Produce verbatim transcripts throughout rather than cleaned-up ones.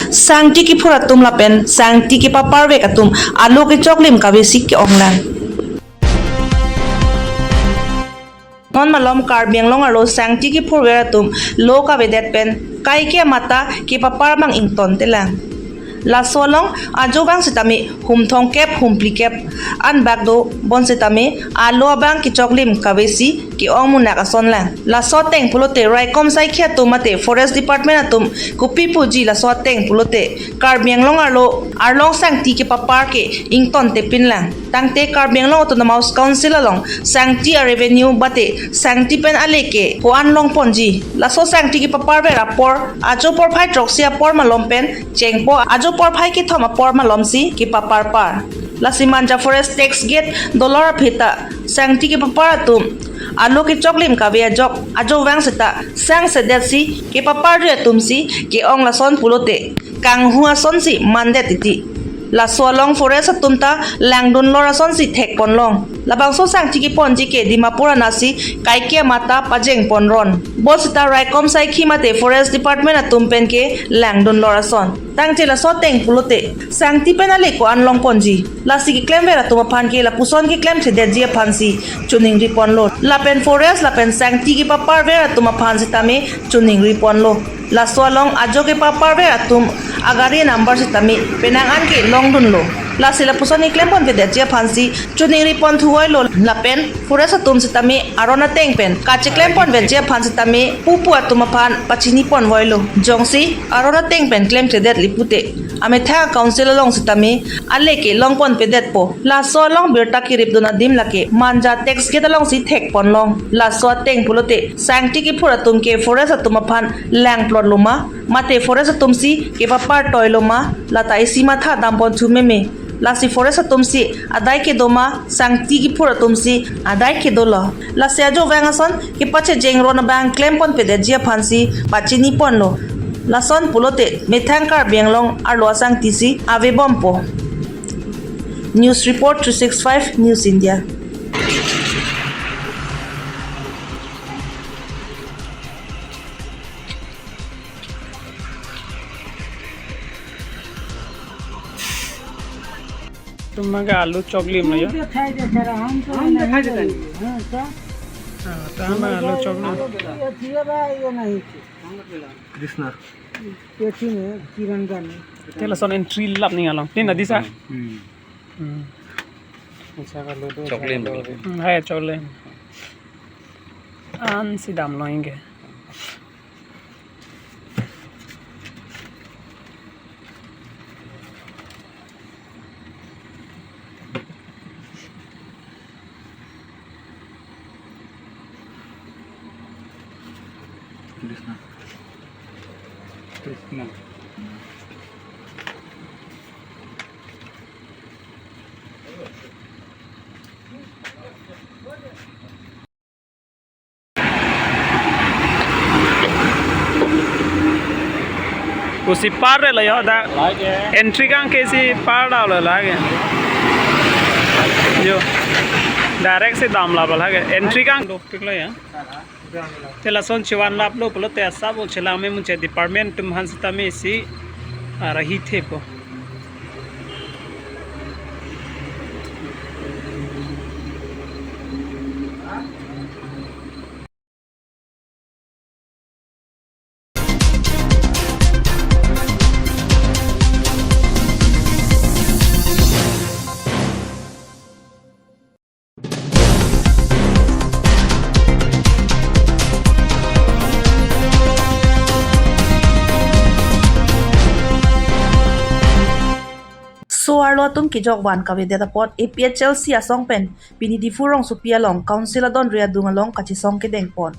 Sangti kephur atum lapen sangti kepaparvek atum alo kechoklim kavesi ke-onglang. Non malom Karbi Anglong arlo sangti kephurver atum lo kavedet pen kaike amata kepapar abang ingtontelang. Laso along ajo vang sitame hum thomkep hum phlikep anbak do bonsitame alo abang kechoklim kavesi ke-ong munak asonlang. Laso ateng pulote raikom saikhi atum mate Forest Department atum kopi puji laso ateng pulote Karbi Anglong arlo arlong sangti kepapar ke ingtontepinlang. Tangte Karbi Anglong Autonomous Council along sangti a-revenue mate sangti pen ale ke ko-an longponji. Laso sangti kepaparver apor ajo porphai throksi apor malom pen chengpo ajo porphai kethom apor malomsi kepaparpar. Lasi Manja Forest Tax Gate dolor aphi ta sangti kepapar atum alo kechoklim kave ajok ajo vang seta sangsedetsi kepapar atumsi ke-ong lason pulote kanghu asonsi mandet titi. Laso along forest atum ta langdunlor asonsi thekponlong. Labangso sangti keponji ke Dimapur anatsi kaike amata pajengponron. Bonsita raikom saikhi mate Forest Department atum pen ke langdunlor ason. Tangte laso ateng pulote sangti pen ale ko-an longponji. Lasi keklemver atum aphan ke lapuson keklemthedetji aphansi choningriponlo. Lapen forest lapen sangti kepaparver atum aphan sitame choningriponlo. Laso along ajo kepaparver atum agari number sitame penang an ke longdunlo. Lasi lapuson keklemponvedetji aphansi choningriponthuvoilo lapen forest atum sitame aron ateng pen kacheklemponvedetji aphan sitame pupu atum aphan pachiniponvoilo. Jongsi aron ateng pen klemthedetji pute amethang council along sitame ale ke longponpedetpo. Laso along birta keripdun adim lake Manja Tax Gate alongsi thekponlong. Laso ateng pulote sangti kephur atum ke forest atum aphan langplotlo ma mate forest atumsi kepapartoilo ma lata isi matha damponthu meme. Lasi forest atumsi adai kedo ma sangti kephur atumsi adai kedolo. Lasi ajo vang ason kepachejengron abang klemponpedetji aphansi pachiniponlo. Lason pulote methang Karbi Anglong arlo asangtisi avebompo. News Report three six five News India. Tum mage alu choklim lo ya? हम तो खाई देता रहा, हम तो हम तो नहीं खाई देता नहीं। हाँ, तो? हाँ, तो हम आलू चॉकलेट। ये थी बा, ये नहीं थी। कृष्णा। ये थी नहीं, तिरंगा नहीं। Te lason entry lap ning along. Tin adi sa? Hmm. Hmm. Choklim. Hmm, hai choklim. An si damlo inge. Krishna. Krishna. Pusi par re lo yo da. Lage. Entry kang ke si par da lo lage. Yo. Direct si dam la ba lage. Entry kang dok tik lo ya. Te lason chevan lap lo pulote asap o chelang me munche department atum aphan sitame si arahi thepo. So-arlo atum kejok van kavedet apot A P H L C asong pen pini Diphu rongsopi along Council adonri adung along kachesong kedengpon.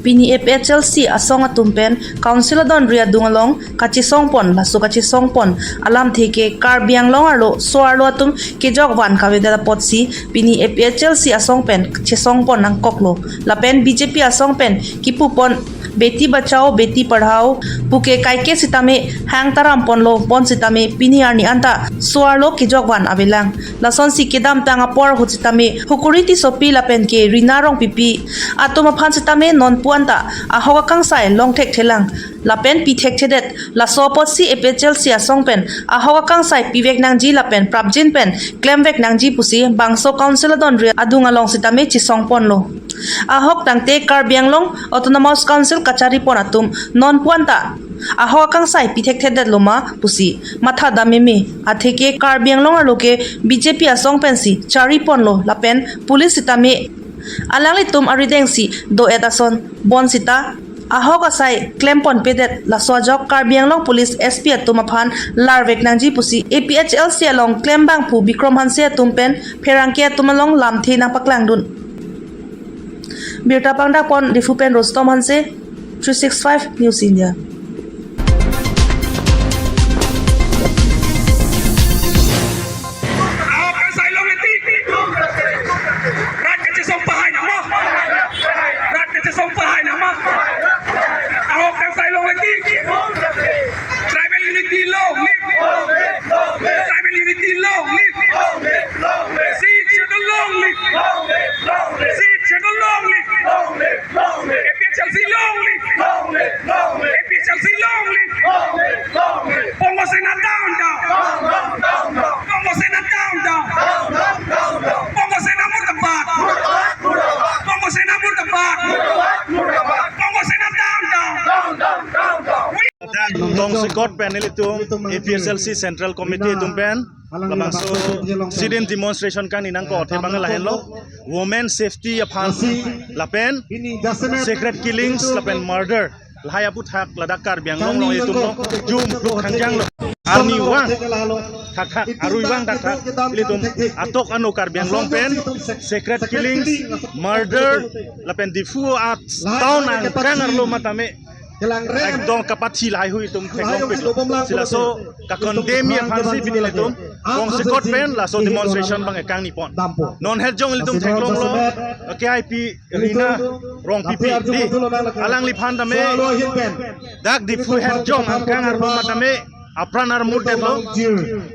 Pini A P H L C asong atum pen Council adonri adung along kachesongpon, laso kachesongpon alamthe ke Karbi Anglong arlo so-arlo atum kejok van kavedet apotsi pini A P H L C asong pen chesongpon nangkoklo. Lapen B J P asong pen kipupon Beti Bachao Beti Padhao puke kaike sitame hang taram ponlo, bonsitame pini arni anta so-arlo kejok van avelang. Lasonsi kedamtang apor ahut sitame Hukuri Tissopi lapen ke Rina Rongpipi atum aphan sitame nonpu anta ahok akangsai long thekthelang lapen pi thekthedet. Laso apotsi A P H L C asong pen ahok akangsai pivek nangji lapen prapjin pen klemvek nangji pusi bangso council adonri adung along sitame chesong ponlo. Ahok tangte Karbi Anglong Autonomous Council kachari pon atum nonpu anta ahok akangsai pi thekthedet loma pusi matha dam meme. Atheke Karbi Anglong arlo ke B J P asong pensi chari ponlo lapen police sitame alanglitum aridengsi do-et ason, bonsita ahok asai klem ponpedet. Laso ajok Karbi Anglong Police S P atum aphan larvek nangji pusi A P H L C along klembangphu Bikrom Hanse atum pen pherangke atum along lamthe nangpaklangdun. Birta pangdak pon Diphu pen Rustom Hanse, three six five News India. Ahok akangsai long eti. Rat kachesong pahai nama. Rat kachesong pahai nama. Ahok akangsai long eti. Tribal unity long live. Tribal unity long live. Sixth Schedule long live. Sixth Schedule long live. A P H L C long live. A P H L C long live. Bongo Sena down, down. Bongo Sena down, down. Bongo Sena murdabad. Bongo Sena murdabad. Bongo Sena down, down. Tongsekot pen ilitum A P H L C Central Committee atum pen labangso sit-in demonstration kangni nangkok athe abang lahenlo, women safety aphan lapen sacred killings lapen murder, lahai aphuthak ladak Karbi Anglong along itum lo jum pluk khangjang lo. Arnivang thakthak, aruivang thakthak, ilitum atok ano Karbi Anglong pen sacred killings, murder lapen Diphu a town angkang arlo matame ekdom kapathi lahai hui itum theklongpiklo. Si laso ka-condemn aphansi pini ilitum Tongsekot pen laso demonstration abang kangni pon. Non het jong ilitum theklonglo, K I P Rina Rongpipi di, alangliphan tame dak Diphu het jong angkang arlo matame apran armut detlo,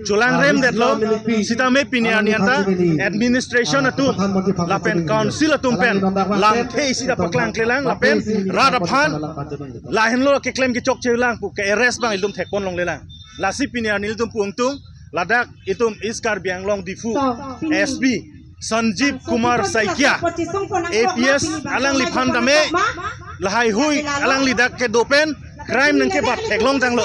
cholangrem detlo, sitame pini arni anta administration atum lapen council atum pen lamthe isi ta paklangklelang lapen rat aphan lahenlo keklem kechokchelang pu ke-arrest abang ilitum thekpon longlelang. Lasi pini arni ilitum pu ingtung, ladak itum East Karbi Anglong Diphu S P Sanjeev Kumar Saikia, A P S, alangliphan tame lahai hui alangli dak kedo pen crime nangkebat theklongtanglo.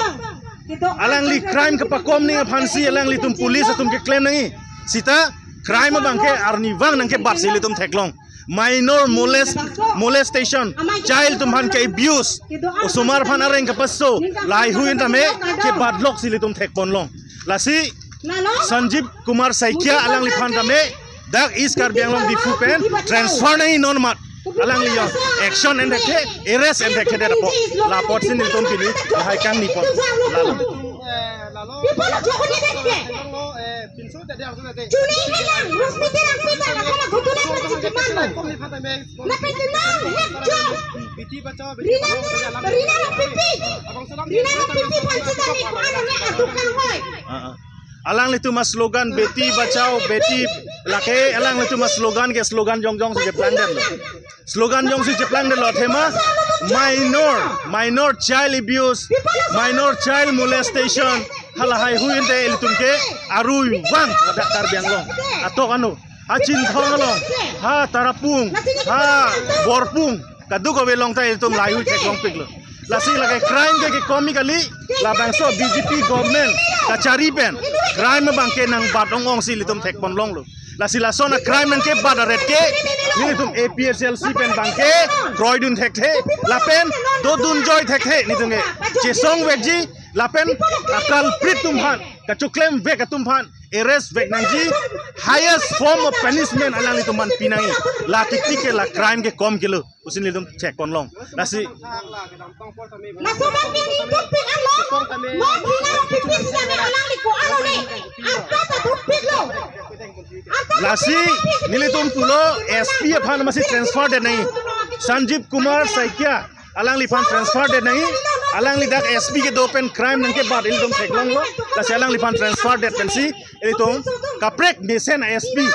Alangli crime kepakom ning aphansi alanglitum police atum keklem nangji. Sita crime abang ke arnivang nangkebatsi ilitum theklong. Minor molest, molestation, child atum aphan ke-abuse, osomar aphan areng kepaso, lahai hui tame kebatloksi ilitum thekpon long. Lasi Sanjeev Kumar Saikia alangliphan tame dak East Karbi Anglong Diphu pen transfer nangji non mat. Alangli jong action enthekthe, arrest enthekthe det apot. La apotsi nelitum pini lahai kangni pon. Lalo. People of Jokoni Dek. Chuni hilang, Rusmiti Rangpi ta kasama gutulak na chingki manlo. Lapen tenang, hek jong. Rina, Rina Rongpipi. Rina Rongpipi aphan sitame ko-an ne aduk kanghoi. Ah, ah. Alanglitum a-slogan Beti Bachao, Beti, lake alanglitum a-slogan ke slogan jongjong si cheplangdetlo. Slogan jongsi cheplangdetlo athema minor, minor child abuse, minor child molestation, halahai hui ante ilitum ke aruivang ladak Karbi Anglong atok ano, a-Chinthong along, ha Tarapung, ha Borpung, kadokave along ta ilitum lahai hui theklongpiklo. Lasi lake crime ke kekomi kali, labangso B J P government kachari pen crime abang ke nangbat ong-ongsi ilitum thekpon longlo. Lasi lason a-crime nangkebat aret ke nelitum A P H L C pen abang ke kroidun thekthe lapen dodun joi thekthe nelitum ke chesongvekji lapen a-culprit atum aphan, kachoklemvek atum aphan arrest vek nangji, highest form of punishment alanglitum aphan pinangji. La kiti ke la crime kekom kelo pusi nelitum thekpon long. Lasi Laso abang ke ri toothpick along, non Rina Rongpipi sitame alangli ko-an lo ne. Anta ta toothpick lo. Anta ta lasi toothpick lo. Nelitum pulo S P aphan masi transfer det nangji. Sanjeev Kumar Saikia, Alangliphan transfer det nangji, alangli dak S P kedo pen crime nangkebat ilitum theklonglo, lasi alangliphan transfer det pensi ilitum kaprek mesen S P,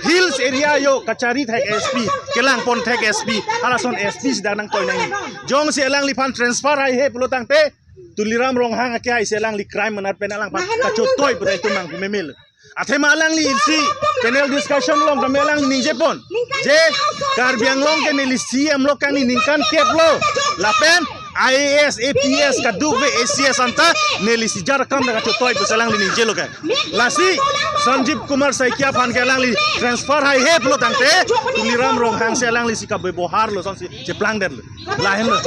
Hills area yo kachari thek S P, kelang pon thek S P, halason S P si dak nangtoi nangji. Jongsi alangliphan transfer haihe pulo tangte, Tuliram Ronghang akehai si alangli crime manat pen alangphan kachotoi pura itum nangpi memel. Athema alangli isi panel discussion along kami alangli ningje pon. Je Karbi Anglong ke neli C M lo kangni ningkan kep lo. Lapen I A S, I P S, kadokave A C S anta neli si jar kam da kachotoi pusi alangli ningje lo ke. Lasi Sanjib Kumar Saikia aphan ke alangli transfer haihe pulo tangte Tuliram Ronghang si alangli si kabebohar lo son si cheplang det lo. Lahenlo.